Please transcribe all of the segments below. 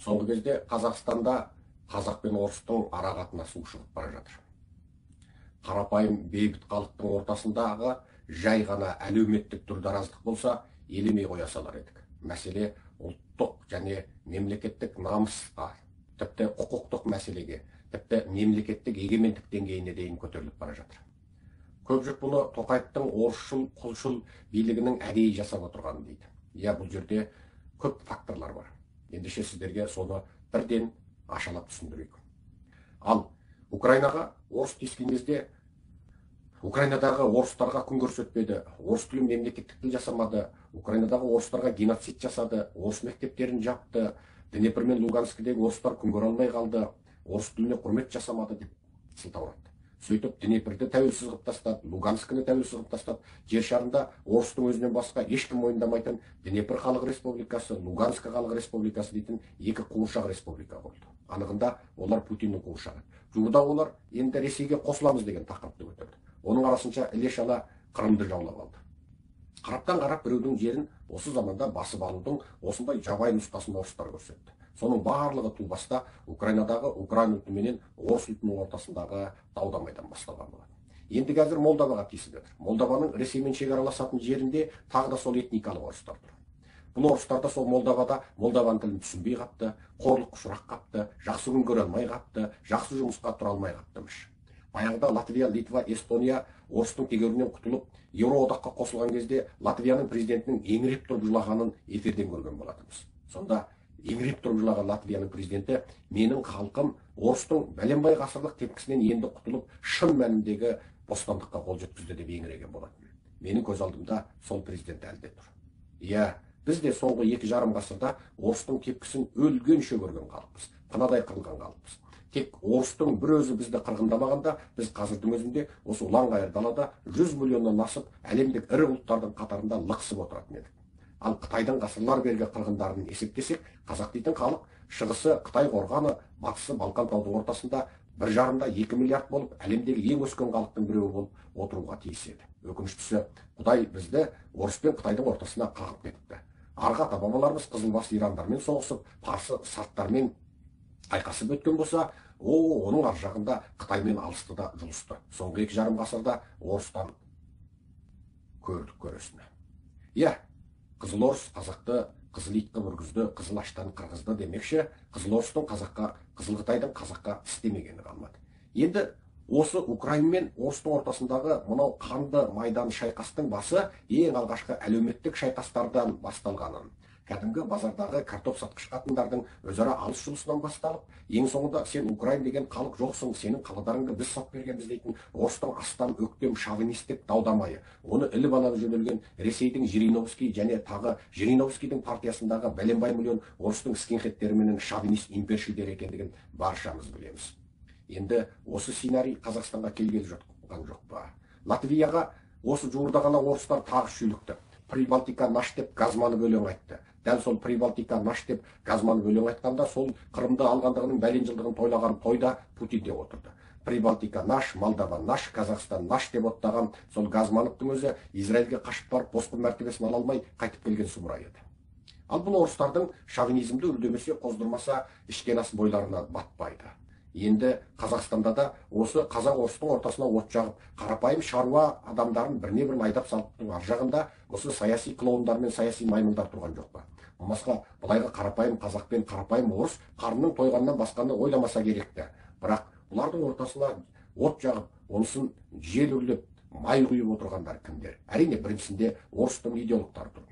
Соңғы кезде Қазақстанда қазақ пен орыстың ара қатынасы ушығып бара жатыр. Қарапайым бейбіт халықтың ортасындағы жай ғана әлеуметтік дүрдараздық болса, елемей қоя салар едік. Мәселе ұлттық және мемлекеттік намысқа, тіпті құқықтық мәселеге, тіпті мемлекеттік егемендік деңгейіне дейін көтеріліп бара жатыр. Көп жұрт бұны Тоқаевтың орысшыл, құлшыл билігінің әдейі жасап отырғаны дейді. Иә, бұл жерде көп факторлар бар. Ендеше сіздерге соны бірден ашалап түсіндірейік. Ал Украинаға орыс тиіскен кезде Украинадағы орыстарға күн көрсетпеді, орыс тілін мемлекеттік тіл жасамады, Украинадағы орыстарға геноцид жасады, орыс мектептерін жапты, Днепр мен Луганскідегі орыстар күн көре алмай қалды, орыс тіліне құрмет жасамады деп сылтауратты. Сөйтіп Днепрді тәуелсіз қылып тастады, Луганскіні тәуелсіз қылып тастады. Жер шарында орыстың өзінен басқа ешкім мойындамайтын Днепр халық республикасы, Луганск халық республикасы дейтін екі қуыршақ республика құрылды. Анығында олар Путиннің қуыршағы. Жуырда олар енді Ресейге қосыламыз деген тақырыпты көтерді. Оның арасынша іле-шала Қырымды жаулап алды. Қараптан қарап біреудің жерін осы заманда басып алудың осындай жабайы нұсқасын орыстар көрсетті. Соның барлығы тубаста Украинадағы украин ұлты менен орыс ұлтының ортасындағы дау-дамайдан басталған болады. Енді қазір Молдоваға тиісіп жатыр. Молдованың Ресеймен шекараласатын жерінде тағы да сол этникалық орыстар тұр. Бұл орыстар да сол Молдовада молдаван тілін түсінбей қапты, қорлық ұшырақ қапты, жақсы күн көре алмай қапты, жақсы жұмысқа тұра алмай қаптымыш. Баяғыда Латвия, Литва, Эстония орыстың тегеурінен құтылып, Еуроодаққа қосылған кезде Латвияның президентінің еңіреп тұрып жылағанын эфирден көрген болатынбыз. Сонда еңіреп тұрып жылаған Латвияның президенті менің халқым орыстың бәленбай ғасырлық тепкісінен енді құтылып, шын мәніндегі бостандыққа қол жеткізді деп еңіреген болатын. Менің көз алдымда сол президент әлі де тұр. Иә, біз де соңғы 2,5 ғасырда орыстың тепкісін өлгенше көрген халықпыз, қынадай қырылған халықпыз. Тек орыстың бір өзі бізді қырғындамағанда, біз қазірдің өзінде осы ұлан-ғайыр далада 100 миллионнан асып, әлемдік ірі ұлттардың қатарында лықсып отыратын едік. Ал Қытайдың ғасырлар бергі қырғындарын есептесек, қазақ дейтін халық шығысы Қытай қорғаны, батысы Балқан таудың ортасында 1,5-2 миллиард болып, әлемдегі ең өскен халықтың біреуі болып отыруға тиіс еді. Өкініштісі, Құдай бізді орыс пен Қытайдың ортасына қағып кетіпті. Арғы ата-бабаларымыз қызылбас ирандармен соғысып, парсы сарттармен айқасып өткен болса, оның ар жағында Қытаймен алысты да жұлысты. Соңғы 2,5 ғасырда орыстан көрдік көресіні. Иә, қызыл орыс қазақты қызыл ит қып үргізді, қызыл аштан қырғызды демекші, қызыл орыстың қазаққа, қызыл Қытайдың қазаққа тістемегені қалмады. Енді осы Украин мен орыстың ортасындағы мынау қанды майдан шайқастың басы ең алғашқы әлеуметтік шайқастардан басталғанын, кәдімгі базардағы картоп сатқыш қатындардың өзара алыс-жұлысынан басталып, ең соңында сен Украин деген халық жоқсың, сенің қаладарыңды біз сатып бергенбіз дейтін орыстың астам өктем шовинистік дау-дамайы, оны іліп ала жөнелген Ресейдің Жириновский және тағы Жириновскийдің партиясындағы бәленбай миллион орыстың скинхедтері менен шовинист импершілдері екендігін баршамыз білеміз. Енді осы сценарий Қазақстанға келгелі жатқан жоқ па? Латвияға осы жуырда ғана орыстар тағы шүйлікті. Прибалтика наш деп Газманов өлең айтты. Дәл сол Прибалтика наш деп Газманов өлең айтқанда, сол Қырымды алғандығының бәлен жылдығын тойлаған тойда Путин де отырды. Прибалтика наш, Молдова наш, Қазақстан наш деп оттаған сол Газмановтың өзі Израильге қашып барып босқын мәртебесін ала алмай қайтып келген сұмырай еді. Ал бұл орыстардың шовинизмді үрлемесе, қоздырмаса, ішкен ас бойларына батпайды. Енді Қазақстанда да осы қазақ орыстың ортасына от жағып, қарапайым шаруа адамдарын біріне-бірін айдап салыптың ар жағында осы саяси клоундар мен саяси маймылдар тұрған жоқ па? Болмасқа былайғы қарапайым қазақ пен қарапайым орыс қарнының тойғаннан басқаны ойламаса керекті. Бірақ бұлардың ортасына от жағып, онысын жел үрлеп, май құйып отырғандар кімдер? Әрине, біріншісінде орыстың идеологтары тұр.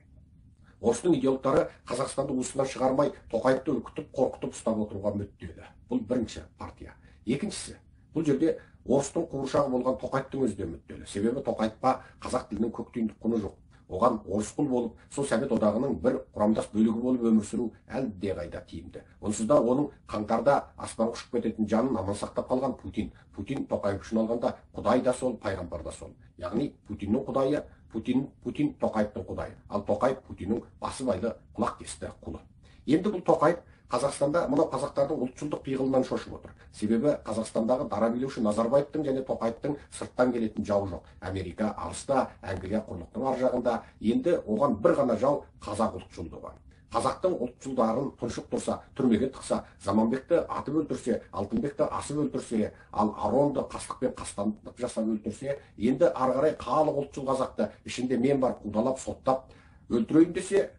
Орыстың идеологтары Қазақстанды уысынан шығармай, Тоқаевты үркітіп, қорқытып ұстап отыруға мүдделі. Бұл бірінші партия. Екіншісі, бұл жерде орыстың қуыршағы болған Тоқаевтың өзі де мүдделі. Себебі Тоқаевқа қазақ тілінің көк тиындық құны жоқ. Оған орыс құл болып, сол Совет одағының бір құрамдас бөлігі болып өмір сүру әлдеқайда тиімді. Онсыз да оның қаңтарда аспанға ұшып кететін жанын аман сақтап қалған Путин. Путин Тоқаев үшін алғанда Құдай да сол, пайғамбар да сол. Яғни Путиннің құдайы, Путин Тоқаевтың құдайы. Ал Тоқаев Путиннің басыбайлы құлақ кесті құлы. Енді бұл Тоқаев Қазақстанда мынау қазақтардың ұлтшылдық пиғылынан шошып отыр. Себебі Қазақстандағы дара билеуші Назарбаевтың және Тоқаевтың сырттан келетін жауы жоқ. Америка алыста, Англия құрлықтың ар жағында. Енді оған бір ғана жау қазақ ұлтшылдығы. Қазақтың ұлтшылдарын тұншықтырса, түрмеге тықса, Заманбекті атып өлтірсе, Алтынбекті асып өлтірсе, ал Аронды қастықпен қастандық жасап өлтірсе, енді ары қарай халық ұлтшыл қазақты ішінде мен бар қудалап, соттап өлтірейін десе,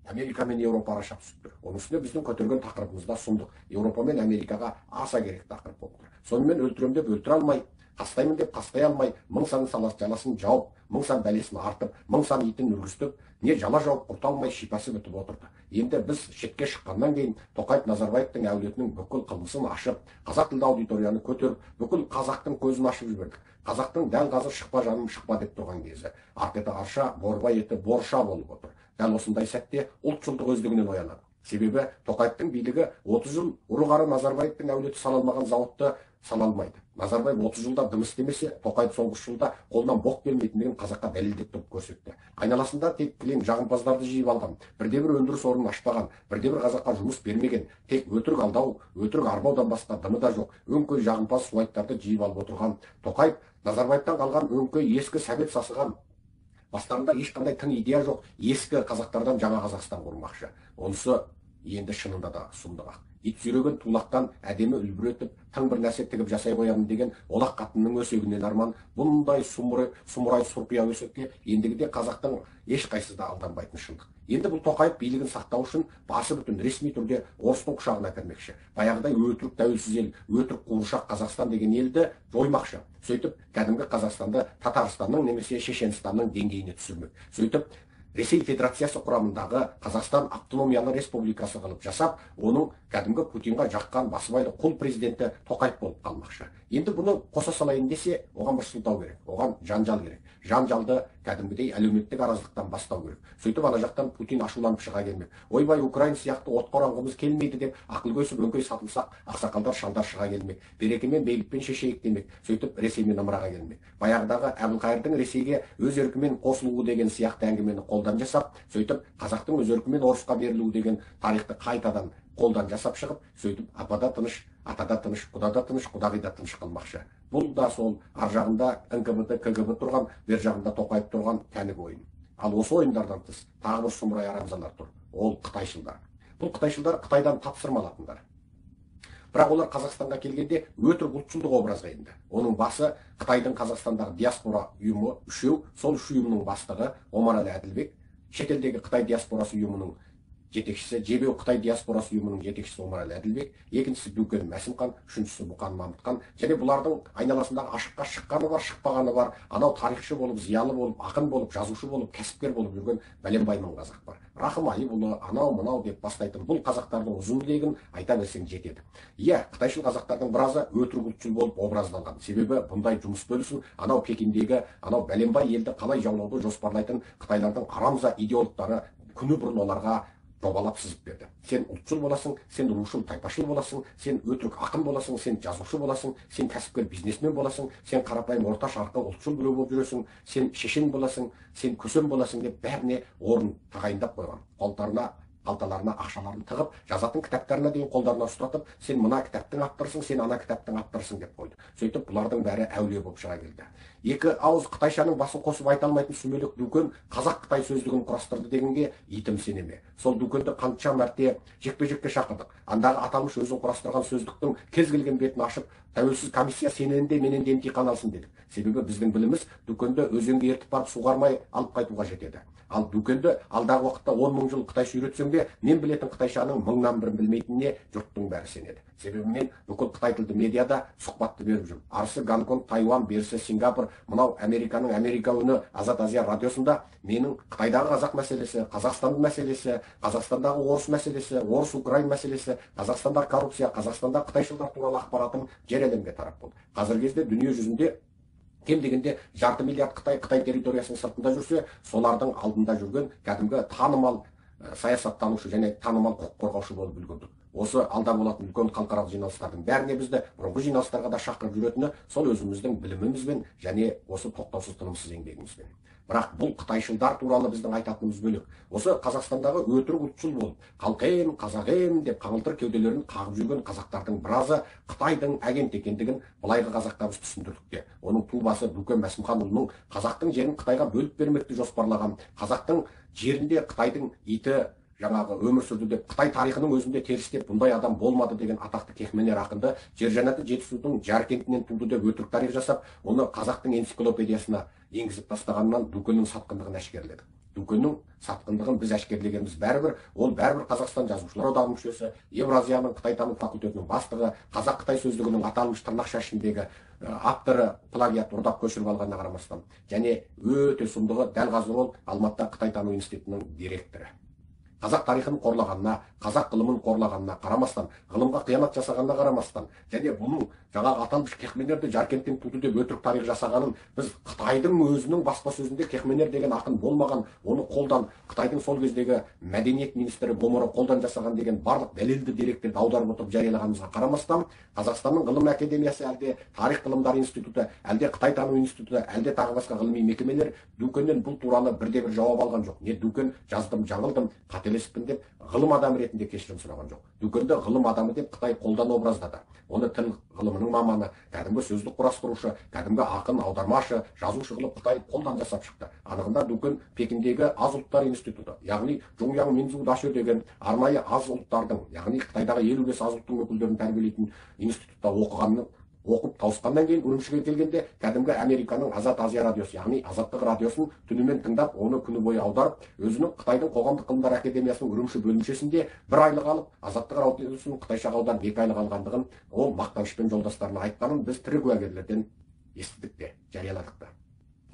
Америка мен Еуропа араша түсіп тұр. Оның үстіне біздің көтерген тақырыбымызда сұмдық. Еуропа мен Америкаға аса керек тақырып болып тұр. Сонымен өлтірем деп өлтіре алмай, қастаймын деп қастай алмай, мың сан жаласын жауып, мың сан бәлесін артып, мың сан итін үргізтіп, не жала жауып құрта алмай шипасы бітіп отырды. Енді біз шетке шыққаннан кейін Тоқаев Назарбаевтың әулетінің бүкіл қылмысын ашып, қазақ тілді аудиторияны көтеріп, бүкіл қазақтың көзін ашып жібердік. Қазақтың дәл қазір шықпа жаным шықпа деп тұрған кезі. Арт еті арша, борбай еті борша болып отыр. Дәл осындай сәтте ұлтшылдық өздігінен оянады. Себебі Тоқаевтың билігі 30 жыл ұры-қары Назарбаевтың әулеті сала алмаған зауытты сала алмайды. Назарбаев 30 жылда дым істемесе, Тоқаев соңғы жылда қолынан боқ келмейтіндігін қазаққа дәлелдеп тұрып көрсетті. Айналасында тек кілең жағымпаздарды жиып алған, бірде-бір өндіріс орнын ашпаған, бірде-бір қазаққа жұмыс бермеген, тек өтірік алдау, өтірік арбаудан басқа дымы да жоқ, өңкей жағымпаз суайттарды жиып алып отырған Тоқаев Назарбаевтан қалған өңкей ескі совет сасыған, бастарында ешқандай тың идея жоқ, ескі қазақтардан жаңа Қазақстан құрмақшы. Онысы енді шынында да сұмдық. Ит сүйреген тулақтан әдемі үлбіретіп, тың бір нәрсе тігіп жасай қоямын деген олақ қатынның өсегінен арман, бұндай сұмырай сұрқия өсекке ендігіде қазақтың ешқайсысы да алданбайтын шындық. Енді бұл Тоқаев билігін сақтау үшін басы бүтін ресми түрде орыстың құшағына кірмекші. Баяғыдай өтірік тәуелсіз ел, өтірік қуыршақ Қазақстан деген елді жоймақшы. Сөйтіп кәдімгі Қазақстанды Татарстанның немесе Шешенстанның деңгейіне түсірмек. Сөйтіп Ресей Федерациясы құрамындағы Қазақстан автономиялы республикасы қылып жасап, оның кәдімгі Путинға жаққан басыбайлы құл президенті Тоқаев болып қалмақшы. Енді бұны қоса салайын десе, оған бір сылтау керек, оған жанжал керек. Жанжалды кәдімгідей әлеуметтік араздықтан бастау керек. Сөйтіп ана жақтан Путин ашуланып шыға келмек. Ойбай, Украин сияқты отқа оранғымыз келмейді деп ақыл көсіп өңкей сатылсақ, ақсақалдар шалдар шыға келмек. Берекемен бейбітпен шешейік демек. Сөйтіп Ресеймен ымыраға келмек. Баяғыдағы Әбілқайырдың Ресейге өз еркімен қосылуы деген сияқты әңгімені қолдан жасап, сөйтіп қазақтың өз еркімен орысқа берілуі деген тарихты қайтадан қолдан жасап шығып, сөйтіп апада тыныш, атада тыныш, құдада тыныш, құдағида тыныш қылмақшы. Бұл да сол ар жағында НКВД, КГБ тұрған, бер жағында Тоқаев тұрған кәнігі ойын. Ал осы ойындардан тыс тағы бір сұмырай арамзалар тұр. Ол қытайшылдар. Бұл қытайшылдар Қытайдан тапсырма алатындар. Бірақ олар Қазақстанға келгенде өтірік ұлтшылдық образға енді. Оның басы Қытайдың Қазақстандағы диаспора ұйымы үшеу, сол үш ұйымның бастығы Омарәлі Әділбек, шетелдегі Қытай диаспорасы ұйымының жетекшісі, Жебеу Қытай диаспорасы ұйымының жетекшісі Омарәлі Әділбек, екіншісі Дүкен Мәсімхан, үшіншісі Бұқан Мамытхан. Және бұлардың айналасындағы ашыққа шыққаны бар, шықпағаны бар, анау тарихшы болып, зиялы болып, ақын болып, жазушы болып, кәсіпкер болып жүрген бәленбай мың қазақ бар. Рахым Айыпұлы, анау мынау деп бастайтын бұл қазақтардың ұзын легін айта берсең жетеді. Иә, қытайшыл қазақтардың біразы өтірік ұлтшыл болып образдалған. Себебі бұндай жұмыс бөлісін анау Пекиндегі, анау бәленбай елді қалай жаулауды жоспарлайтын қытайлардың арамза идеологтары күні бұрын оларға жобалап сызып берді. Сен ұлтшыл боласың, сен рушыл тайпашыл боласың, сен өтірік ақын боласың, сен жазушы боласың, сен кәсіпкер бизнесмен боласың, сен қарапайым орта шарқы ұлтшыл біреу болып жүресің, сен шешен боласың, сен көсем боласың деп бәріне орын тағайындап қойған. Қолдарына, қалталарына ақшаларын тығып, жазатын кітаптарына дейін қолдарына ұстатып, сен мына кітаптың авторысың, сен ана кітаптың авторысың деп қойды. Сөйтіп бұлардың бәрі әулие болып шыға келді. Екі ауыз қытайшаның басын қосып айта алмайтын сүмелек Дүкен қазақ-қытай сөздігін құрастырды дегенге итім сене ме? Сол Дүкенді қанша мәрте жекпе-жекке шақырдық. Андағы аталмыш өзін құрастырған сөздіктің кез келген бетін ашып, тәуелсіз комиссия сенен де менен де емтихан алсын дедік. Себебі біздің біліміз Дүкенді өзенге ертіп барып суғармай алып қайтуға жетеді. Ал Дүкенді алдағы уақытта 10 мың жыл қытайша үйретсең де, мен білетін қытайшаның мыңнан бірін білмейтініне жұрттың бәрі сенеді. Себебі мен бүкіл қытай тілді медиада сұхбатты беріп жүрмін. Арысы Гонконг, Тайвань, берісі Сингапур, мынау Американың Америка үні Азат Азия радиосында менің Қытайдағы қазақ мәселесі, Қазақстан мәселесі, Қазақстандағы орыс мәселесі, орыс-украин мәселесі, Қазақстандағы коррупция, Қазақстандағы қытайшылдар туралы ақпаратым жер әлемге тарап болды. Қазіргі кезде дүние жүзінде кем дегенде жарты миллиард Қытай Қытай территориясының сыртында жүрсе, солардың алдында жүрген кәдімгі танымал саясаттанушы және танымал құқық қорғаушы болып үлгердік. Осы алда болатын үлкен халықаралық жиналыстардың бәріне бізді бұрынғы жиналыстарға да шақырып жүретіні сол өзіміздің білімімізбен және осы тоқтаусыз тынымсыз еңбегімізбен. Бірақ бұл қытайшылдар туралы біздің айтатынымыз бөлек. Осы Қазақстандағы өтірік ұлтшыл болып, халқым, қазағым деп қаңылтыр кеуделерін қағып жүрген қазақтардың біразы Қытайдың агент екендігін былайғы қазаққа біз түсіндірдік те. Оның ту басы Дүкен Мәсімханұлының қазақтың жерін Қытайға бөліп бермекті жоспарлаған, қазақтың жерінде Қытайдың иті жаңағы өмір сүрді деп, Қытай тарихының өзінде терістеп бұндай адам болмады деген атақты Кехменер ақынды жер жәннаты Жетісудың Жаркентінен туды деп өтірік тарих жасап, оны қазақтың энциклопедиясына енгізіп тастағаннан Дүкеннің сатқындығын әшкереледік. Дүкеннің сатқындығын біз әшкерелегеніміз бәрібір, ол бәрібір Қазақстан Жазушылар одағының мүшесі, Евразияның Қытайтану факультетінің бастығы, Қазақ-Қытай сөздігінің аталмыш тырнақша ішіндегі авторы, плагиат ұрлап көшіріп алғанына қарамастан, және өте сұмдығы дәл қазір ол Алматыда Қытайтану институтының директоры. Қазақ тарихын қорлағанына, қазақ ғылымын қорлағанына қарамастан, ғылымға қиянат жасағанына қарамастан, және бұның жаңағы аталмыш Кехменерді Жаркенттен туды деп өтірік тарих жасағанын біз Қытайдың өзінің баспасөзінде Кехменер деген ақын болмаған, оны қолдан Қытайдың сол кездегі мәдениет министрі Бомыры қолдан жасаған деген барлық дәлелді деректерді аударып отырып жариялағанымызға қарамастан, Қазақстанның ғылым академиясы, әлде тарих ғылымдары институты, әлде Қытайтану институты, әлде тағы басқа ғылыми мекемелер Дүкеннен бұл туралы бірде-бір жауап алған жоқ. Не Дүкен жаздым, жаңылдым, қателесіппін деп ғылым адамы ретінде кешірім сұраған жоқ. Дүкенді ғылым адамы деп Қытай қолдан образдады. Оны тіл ғылымының маманы, кәдімгі сөздік құрастырушы, кәдімгі ақын, аудармашы, жазушы қылып Қытай қолдан жасап шықты. Анығында Дүкен Пекиндегі аз ұлттар институты, яғни Чжунъян Минзу Дашө деген арнайы аз ұлттардың, яғни Қытайдағы 55 аз ұлттың өкілдерін тәрбиелейтін институтта оқығанын оқып тауысқаннан кейін Үрімшіге келгенде кәдімгі Американың Азат Азия радиосы, яғни Азаттық радиосын түнімен тыңдап, оны күні бойы аударып, өзінің Қытайдың қоғамдық ғылымдар академиясының Үрімші бөлімшесінде бір айлық алып, Азаттық радиосын қытайшаға аударып 2 айлық алғандығын ол мақтанышпен жолдастарына айтқанын біз тірі куәгерлерден естідік те, жарияладық та.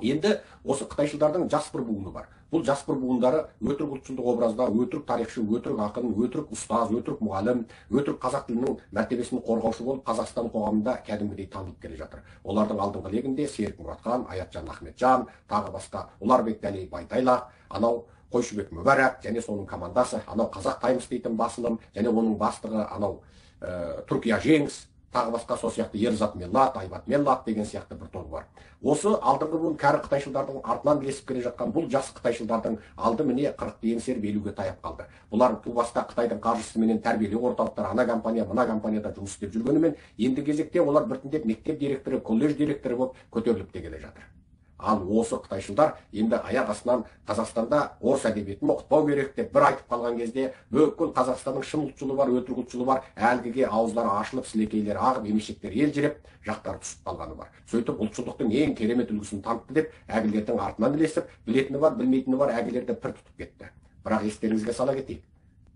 Енді осы қытайшылдардың жас бір буыны бар. Бұл жас бір буындары өтірік ұлтшылдық образда, өтірік тарихшы, өтірік ақын, өтірік ұстаз, өтірік мұғалім, өтірік қазақ тілінің мәртебесін қорғаушы болып Қазақстан қоғамында кәдімгідей танылып келе жатыр. Олардың алдыңғы легінде Серік Мұратхан, Аятжан Ахметжан, тағы басқа Ұларбек Дәлей Байтайлақ, анау Қойшыбек Мүбәрак және соның командасы, анау Қазақ Таймс дейтін басылым және оның бастығы анау Түркия Жеңіс, тағы басқа сол сияқты Ерзат Меллат, Айбат Меллат деген сияқты бір топ бар. Осы алдыңғы буын кәрі қытайшылдардың артынан ілесіп келе жатқан бұл жас қытайшылдардың алды міне 40-ты еңсеріп 50-ге таяп қалды. Бұлар ту баста Қытайдың қаржысыменен тәрбиелеу орталықтары, ана компания, мына компанияда жұмыс істеп жүргенімен, енді кезекте олар біртіндеп мектеп директоры, колледж директоры болып көтеріліп те келе жатыр. Ал осы қытайшылдар енді аяқ астынан Қазақстанда орыс әдебиетін оқытпау керек деп бір айтып қалған кезде бүкіл Қазақстанның шын ұлтшылы бар, өтірік ұлтшылы бар, әлгіге ауыздары ашылып, сілекейлері ағып, емешектері елжіреп, жақтары түсіп қалғаны бар. Сөйтіп ұлтшылдықтың ең керемет үлгісін танытты деп әгілердің артынан ілесіп, білетіні бар, білмейтіні бар әгілерді пір тұтып кетті. Бірақ естеріңізге сала кетейік,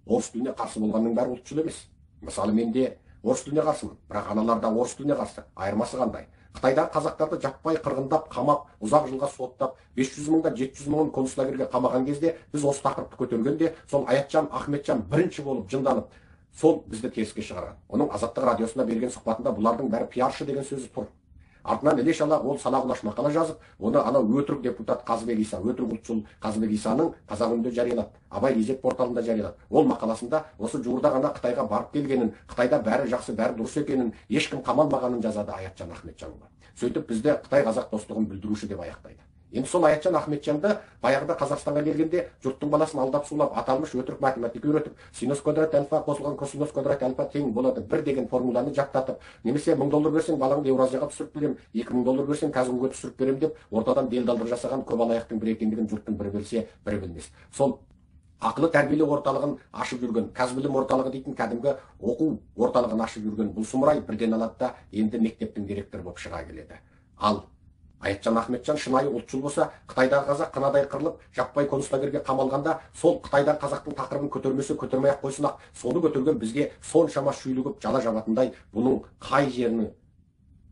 орыс тіліне қарсы болғанның бәрі ұлтшыл емес. Мысалы, мен де орыс тіліне қарсымын, бірақ аналар да орыс тіліне қарсы. Айырмасы қандай? Қытайдағы қазақтарды жаппай қырғындап, қамап, ұзақ жылға соттап, 500 мыңда 700 мыңын концлагерьге қамаған кезде біз осы тақырыпты көтергенде сол Аятжан Ахметжан бірінші болып жынданып, сол бізді теріске шығарған. Оның Азаттық радиосына берген сұхбатында бұлардың бәрі пиаршы деген сөзі тұр. Артынан іле шала ол сала құлаш мақала жазып, оны анау өтірік депутат Қазыбек Иса, өтірік ұлтшыл Қазыбек Исаның Қазақ үнінде жариялады, Абай Газет порталында жариялады. Ол мақаласында осы жуырда ғана Қытайға барып келгенін, Қытайда бәрі жақсы, бәрі дұрыс екенін, ешкім қамалмағанын жазады Аятжан Ахметжанұлы. Сөйтіп бізді Қытай-қазақ достығын бүлдіруші деп аяқтайды. Енді сол Аятжан Ахметжанды баяғыда Қазақстанға келгенде жұрттың баласын алдап сулап, аталмыш өтірік математика үйретіп, синус квадрат альфа қосылған косинус квадрат альфа тең болады бір деген формуланы жаттатып, немесе 1000 доллар берсең балаңды Еуразияға түсіріп берем, 2000 доллар берсең КазГУ-ға түсіріп берем деп ортадан делдалдық жасаған көп алаяқтың бірі екендігін жұрттың бірі білсе, бірі білмес. Сол ақылы тәрбиелеу орталығын ашып жүрген, Қазбілім орталығы дейтін кәдімгі оқу орталығын ашып жүрген бұл сұмырай бірден алады да енді мектептің директоры болып шыға келеді. Ал Аятжан Ахметжан шынайы ұлтшыл болса, Қытайдағы қазақ қынадай қырылып, жаппай концлагерьге қамалғанда, сол Қытайдағы қазақтың тақырыбын көтермесе көтермей-ақ қойсын ақ, соны көтерген бізге соншама шүйлігіп жала жабатындай бұның қай жерінің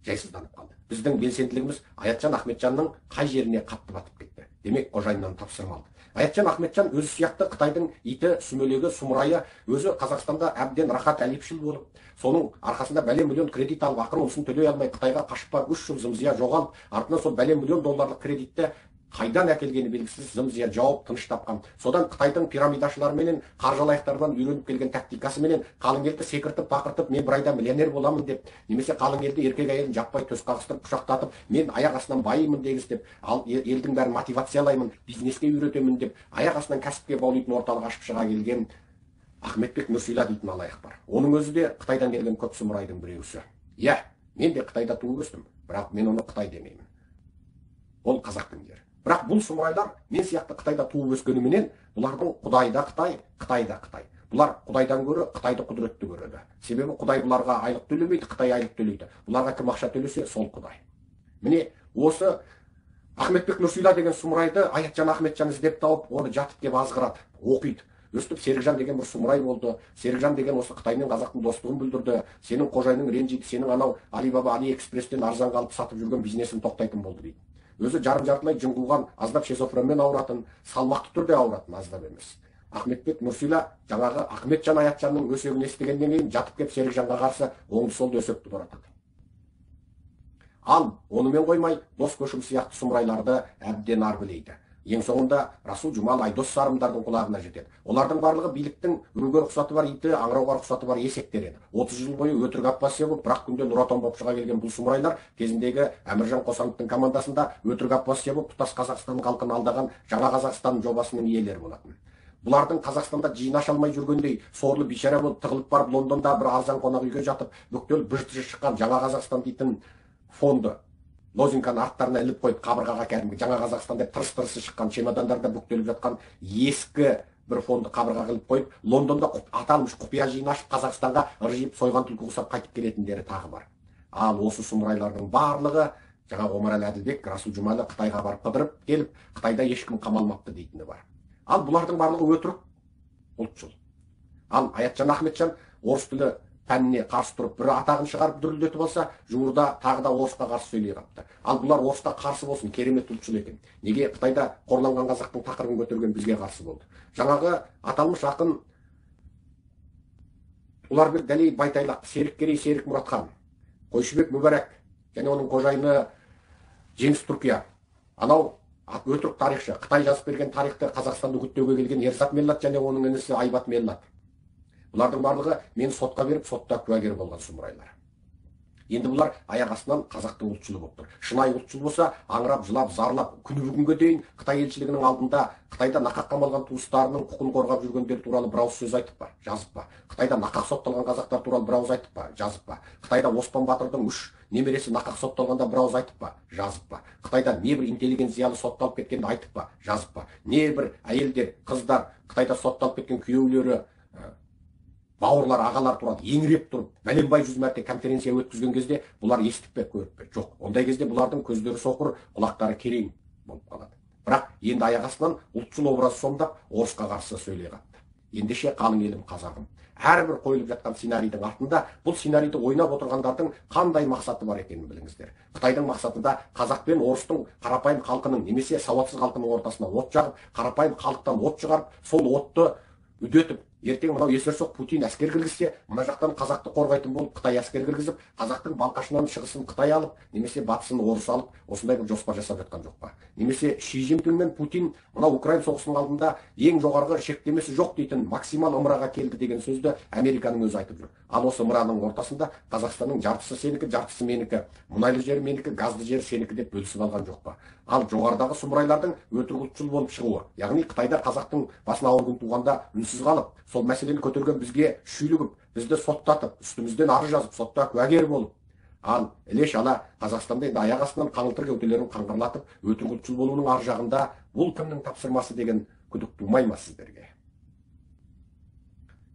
жайсызданып қалды. Біздің белсенділігіміз Аятжан Ахметжанның қай жеріне қатты батып кетті. Демек, қожайыннан тапсырма алды. Аятжан Ахметжан өзі сияқты Қытайдың иті, сүмелегі, сұмырайы өзі Қазақстанда әбден рахат әлепшіл болып, соның арқасында бәлен миллион кредит алып, ақыры онысын төлей алмай Қытайға қашып барып 3 жыл зымзия жоғалып, артынан сол бәлен миллион долларлық кредитті қайдан әкелгені белгісіз зымзия жауып тыныш тапқан. Содан Қытайдың пирамидашыларыменен, қаржылаяқтарынан үйреніп келген тактикасыменен қалың елді секіртіп, бақыртып, мен бір айда миллионер боламын деп, немесе қалың елді еркек әйелін жаппай төс қағыстырып, құшақтатып, мен аяқ астынан байымын дегіз деп, ал елдің бәрін мотивациялаймын, бизнеске үйретемін деп, аяқ астынан кәсіпке баулитын орталық ашып шыға келген Ахметбек Нұрсила дейтін алаяқ бар. Оның өзі де Қытайдан келген көп сұмырайдың біреусі. Иә, мен де Қытайда туып өстім, бірақ мен оны Қытай демеймін. Ол қазақтың жері. Бірақ бұл сұмырайлар мен сияқты Қытайда туып өскеніменен бұлардың Құдайы да Қытай, Қытай да Қытай. Бұлар Құдайдан гөрі Қытайды құдіретті көреді. Себебі Құдай бұларға айлық төлемейді, Қытай айлық төлейді. Бұларға кім ақша төлесе, сол Құдай. Міне осы Ахметбек Нұрсила деген сұмырайды Аятжан Ахметжан іздеп тауып, оны жатып кеп азғырады, оқиды. Өстіп Серікжан деген бір сұмырай болды. Серікжан деген осы Қытай мен қазақтың достығын бүлдірді. Сенің қожайының ренжиді, сенің анау Алибаба, Алиэкспресстен арзанға алып сатып жүрген бизнесін тоқтайтын болды дейді. Өзі жарым жартылай жын қуған, аздап шизофренмен ауыратын, салмақты түрде ауыратын, аздап емес. Ахметбек Нұрсила жаңағы Ахметжан Аятжанның өсегін естігеннен кейін жатып кеп Серікжанға қарсы оңды-солды өсекті боратады. Ал онымен қоймай Дос Көшім сияқты сұмырайларды әбден арбілейді. Ең соңында Расул Жұмал, Айдос Сарымдардың құлағына жетеді. Олардың барлығы биліктің үруге рұқсаты бар иті, аңырауға рұқсаты бар есектер еді. 30 жыл бойы өтірік оппозиция болып, бірақ күнде Нұр Отан болып шыға келген бұл сұмырайлар кезіндегі Әміржан Қосановтың командасында өтірік оппозиция болып, тұтас Қазақстан халқын алдаған Жаңа Қазақстан жобасының иелері болатын. Бұлардың Қазақстанда жиын аша алмай жүргендей сорлы бейшара болып тығылып барып Лондонда бір арзан қонақ үйге жатып, бүктел быж-тыжы шыққан Жаңа Қазақстан дейтін фонды лозинганы арттарына іліп қойып, қабырғаға кәдімгі Жаңа Қазақстан деп тырыс-тырысы шыққан чемодандарда бүктеліп жатқан ескі бір фонды қабырғаға іліп қойып, Лондонда аталмыш құпия жиын ашып, Қазақстанға ыржиып сойған түлкі құсап қайтып келетіндері тағы бар. Ал осы сұмырайлардың барлығы жаңағы Омарәлі Әділбек, Расул Жұмалы Қытайға барып қыдырып келіп, Қытайда ешкім қамалмапты дейтіні бар. Ал бұлардың барлығы өтірік ұлтшыл. Ал Аятжан Ахметжан орыс тілі пәніне қарсы тұрып, бір атағын шығарып дүрілдетіп алса, жуырда тағы да орысқа қарсы сөйлей қапты. Ал бұлар орысқа қарсы болсын, керемет ұлтшыл екен. Неге Қытайда қорланған қазақтың тақырыбын көтерген бізге қарсы болды? Жаңағы аталмыш ақын Ұларбек Дәлей Байтайлақ, Серік Керей, Серік Мұратхан, Қойшыбек Мүбәрак және оның қожайыны Жеңіс Түркия, анау өтірік тарихшы, Қытай жазып берген тарихты Қазақстанды үгіттеуге келген Ерзат Меллат және оның інісі Айбат Меллат. Бұлардың барлығы мен сотқа беріп, сотта куәгер болған сұмырайлар. Енді бұлар аяқ астынан қазақтың ұлтшылы болып тұр. Шынайы ұлтшыл болса, аңырап, жылап, зарлап, күні бүгінге дейін Қытай елшілігінің алдында Қытайда нақақ қамалған туыстарының құқын қорғап жүргендер туралы бір ауыз сөз айтып па, жазып па? Қытайда нақақ сотталған қазақтар туралы бір ауыз айтып па, жазып па? Қытайда Оспан батырдың 3 немересі нақақ сотталғанда бір ауыз айтып па, жазып па? Қытайда небір интеллигент зиялы сотталып кеткенді айтып па, жазып па? Небір әйелдер, қыздар Қытайда сотталып кеткен күйеулері, бауырлар, ағалар туралы еңіреп тұрып, бәленбай 100 мәрте конференция өткізген кезде бұлар естіп пе, көріп пе? Жоқ. Ондай кезде бұлардың көздері соқыр, құлақтары керең болып қалады. Бірақ енді аяқ астынан ұлтшыл образ сомдап, орысқа қарсы сөйлей қапты. Ендеше қалың елім қазағым, әрбір қойылып жатқан сценарийдің артында бұл сценарийді ойнап отырғандардың қандай мақсаты бар екенін біліңіздер. Қытайдың мақсаты да қазақ пен орыстың қарапайым халқының немесе сауатсыз халқының ортасына от жағып, қарапайым халықтан от шығарып, сол отты үдетіп, ертең мынау есерсоқ Путин әскер кіргізсе, мына жақтан қазақты қорғайтын болып Қытай әскер кіргізіп, қазақтың Балқашынан шығысын Қытай алып, немесе батысын орыс алып, осындай бір жоспар жасап жатқан жоқ па? Немесе Ши Цзиньпин мен Путин мынау Украин соғысының алдында ең жоғарғы шектемесі жоқ дейтін максимал ымыраға келді деген сөзді Американың өзі айтып жүр. Ал осы ымыраның ортасында Қазақстанның жартысы сенікі, жартысы менікі, мұнайлы жері менікі, газды жері сенікі деп бөлісіп алған жоқ па? Ал жоғарыдағы сұмырайлардың өтірік ұлтшыл болып шығуы, яғни Қытайда қазақтың басына ауыр күн туғанда үнсіз қалып, сол мәселені көтерген бізге шүйлігіп, бізді соттатып, үстімізден арыз жазып, сотта куәгер болып, ал іле-шала Қазақстанда енді аяқ астынан қаңылтыр кеуделерін қаңғырлатып, өтірік ұлтшыл болуының ар жағында бұл кімнің тапсырмасы деген күдік тумай ма сіздерге?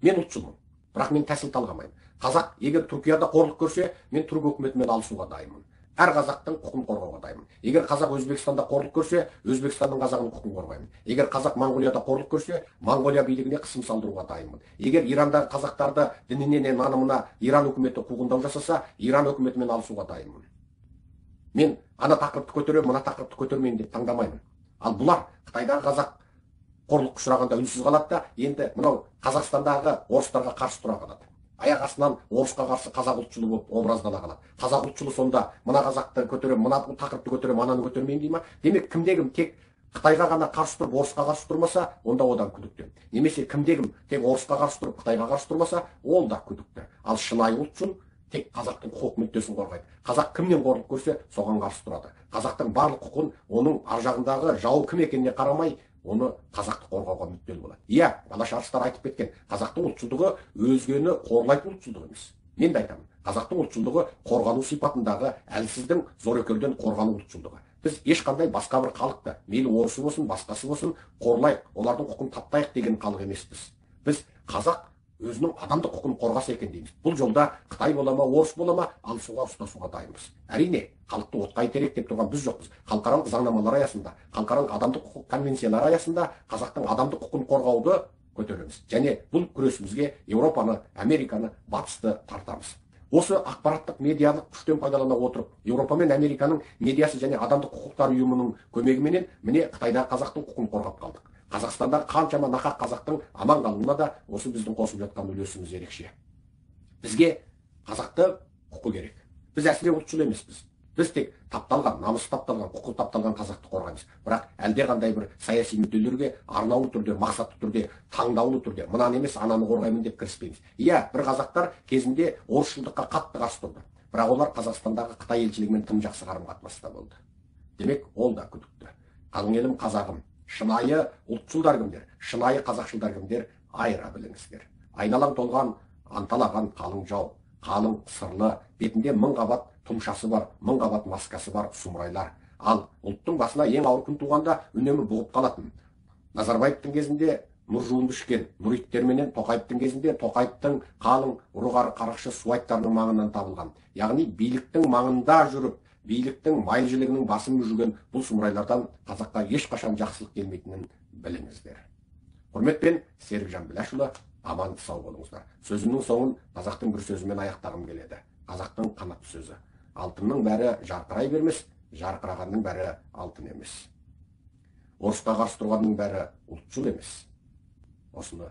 Мен ұлтшылмын, бірақ мен тәсіл талғамаймын. Қазақ егер Түркияда қорлық көрсе, мен түрік өкіметімен алысуға дайынмын. Әр қазақтың құқын қорғауға дайынмын. Егер қазақ Өзбекстанда қорлық көрсе, Өзбекстанның қазағының құқын қорғаймын. Егер қазақ Моңғолияда қорлық көрсе, Моңғолия билігіне қысым салдыруға дайынмын. Егер Ирандағы қазақтарды дініне не нанымына Иран үкіметі қуғындау жасаса, Иран үкіметімен алысуға дайынмын. Мен ана тақырыпты көтеремін, мына тақырыпты көтермеймін деп таңдамаймын. Ал бұлар Қытайдағы қазақ қорлыққа ұшырағанда үнсіз қалады да, енді мынау Қазақстандағы орыстарға қарсы тұра қалады. Аяқ астынан орысқа қарсы қазақ ұлтшылы болып образдана қалады. Қазақ ұлтшылы сонда мына қазақты көтеремін, мына тақырыпты көтеремін, ананы көтермеймін дей ма? Демек, кімде-кім тек Қытайға ғана қарсы тұрып, орысқа қарсы тұрмаса, онда одан күдікті. Немесе кімде-кім тек орысқа қарсы тұрып, Қытайға қарсы тұрмаса, ол да күдікті. Ал шынайы ұлтшыл тек қазақтың құқық мүддесін қорғайды. Қазақ кімнен қорлық көрсе, соған қарсы тұрады. Қазақтың барлық құқын оның ар жағындағы жауы кім екеніне қарамай, оны қазақты қорғауға мүдделі болады. Иә, Алаш арыстар айтып кеткен, қазақтың ұлтшылдығы өзгені қорлайтын ұлтшылдық емес. Мен де айтамын, қазақтың ұлтшылдығы қорғану сипатындағы әлсіздің зорекерден қорғану ұлтшылдығы. Біз ешқандай басқа бір халықты, мейлі орысы болсын, басқасы болсын, қорлайық, олардың құқын таптайық деген халық емеспіз. Біз қазақ өзінің адамдық құқын қорғаса екен дейміз. Бұл жолда Қытай бола ма, орыс бола ма, алысуға, ұстасуға дайынбыз. Әрине, халықты отқа итерейік деп тұрған біз жоқпыз. Халықаралық заңнамалар аясында, халықаралық адамдық құқық конвенциялары аясында қазақтың адамдық құқын қорғауды көтереміз. Және бұл күресімізге Еуропаны, Американы, Батысты тартамыз. Осы ақпараттық медиалық күштен пайдалана отырып, Еуропа мен Американың медиасы және адамдық құқықтар ұйымының көмегіменен міне Қытайдағы қазақтың құқын қорғап қалдық. Қазақстанда қаншама нақақ қазақтың аман қалуына да осы біздің қосып жатқан үлесіміз ерекше. Бізге қазақты құқы керек. Біз әсіре ұлтшыл емеспіз. Біз тек тапталған, намысы тапталған, құқы тапталған қазақты қорғаймыз. Бірақ әлде қандай бір саяси мүдделерге арнаулы түрде, мақсатты түрде, таңдаулы түрде, мынаны емес, ананы қорғаймын деп кіріспейміз. Иә, бір қазақтар кезінде орысшылдыққа қатты қарсы тұрды. Бірақ олар Қазақстандағы Қытай елшілігімен тым жақсы қарым-қатынаста болды. Демек, ол да күдікті. Қалың елім қазағым, шынайы ұлтшылдар кімдер, шынайы қазақшылдар кімдер, айыра біліңіздер. Айналаң толған, анталаған қалың жау, қалың сырлы, бетінде мың қабат тұмшасы бар, мың қабат маскасы бар сұмырайлар. Ал ұлттың басына ең ауыр күн туғанда үнемі бұғып қалатын. Назарбаевтың кезінде нұр жуынды ішкен нұриттер менен Тоқаевтың кезінде Тоқаевтың қалың ұрығар қарақшы суайттарының маңынан табылған. Яғни биліктің маңында жүріп, биліктің майлы жілігінің басын мүжіген бұл сұмырайлардан қазаққа ешқашан жақсылық келмейтінін біліңіздер. Құрметпен, Серікжан Біләшұлы, аман сау болыңыздар. Сөзімнің соңын қазақтың бір сөзімен аяқтағым келеді. Қазақтың қанатты сөзі. Алтынның бәрі жарқырай бермес, жарқырағанның бәрі алтын емес. Орысқа қарсы тұрғанның бәрі ұлтшыл емес. Осыны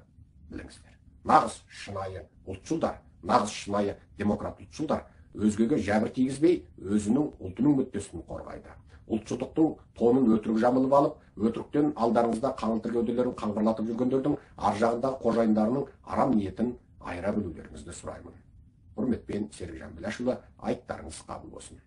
біліңіздер. Нағыз шынайы ұлтшылдар, нағыз шынайы демократ ұлтшылдар өзгеге жәбір тигізбей, өзінің ұлтының мүддесін қорғайды. Ұлтшылдықтың тонын өтірік жамылып алып, өтіріктен алдарыңызда қаңылтыр кеуделерін қаңғырлатып жүргендердің ар жағындағы қожайындарының арам ниетін айыра білулеріңізді сұраймын. Құрметпен, Серікжан Біләшұлы, айттарыңыз қабыл болсын.